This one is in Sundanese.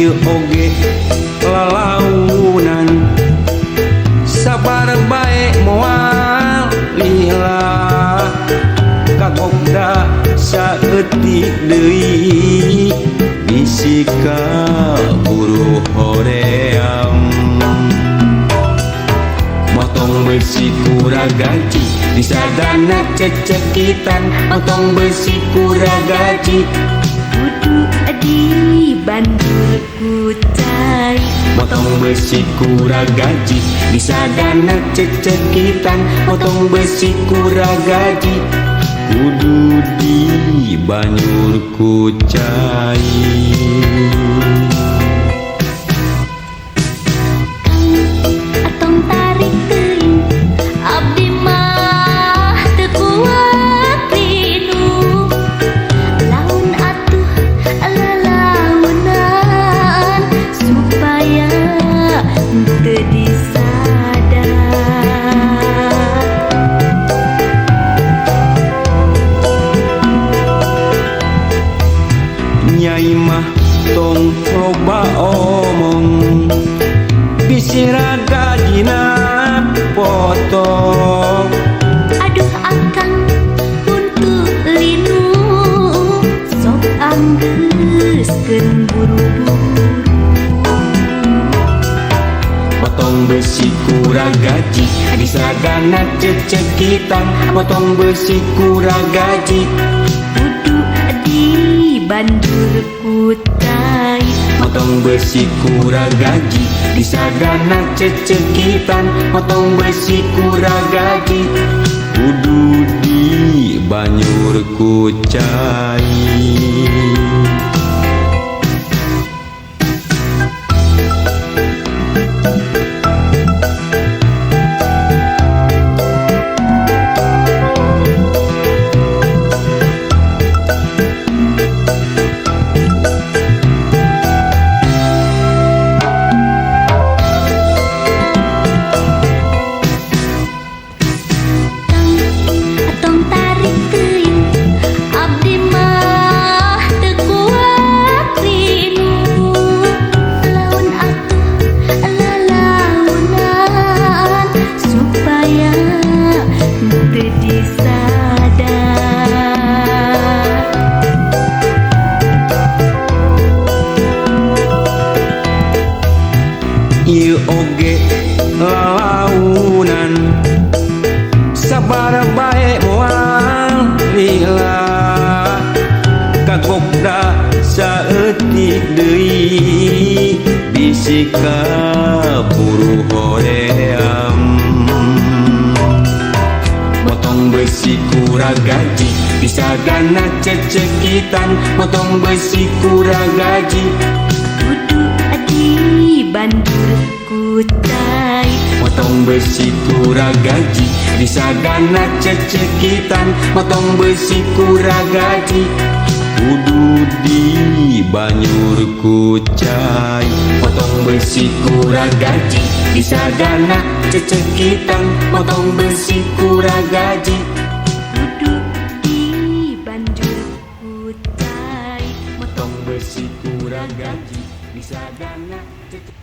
Ieu oge lalaunan sabar bae moal lila kagokda saeutik deui bisi kaburu hoream. Motong besi kuragaji disadana cecekitan, motong besi kuragaji kudu dibanjur ku cai. Motong besi kuragaji disadana cecekitan, motong besi kuragaji kudu dibanyur ku cai. Atong tarik teuing abdi mah teu kuat linu, laun atuh lalaunan supaya teu disadar. Nyai mah tong loba omong bisi ragajina potong. Aduh akang huntu linu sok anggeuskeun buru-buru. Motong besi kuragaji disadana cecekitan, motong besi kuragaji kudu dibanjur ku cai. Motong besi kuragaji disadana cecekitan, motong besi kuragaji kudu dibanyur ku cai. Atong tarik teuing abdi mah teu kuat linu, laun atuh lalaunan supaya teu disadar. Ieu oge lalaunan sabar bae moal lila kagokda saeutik deui bisi kaburu hoream. Motong besi kuragaji disadana cecekitan, motong besi kuragaji kudu dibanjur ku cai. Motong besi kuragaji disadana cecekitan, motong besi kuragaji kudu dibanyur ku cai. Motong besi kuragaji disadana cecekitan, motong besi kuragaji kudu dibanjur ku cai. Motong besi kuragaji disadana cecekitan.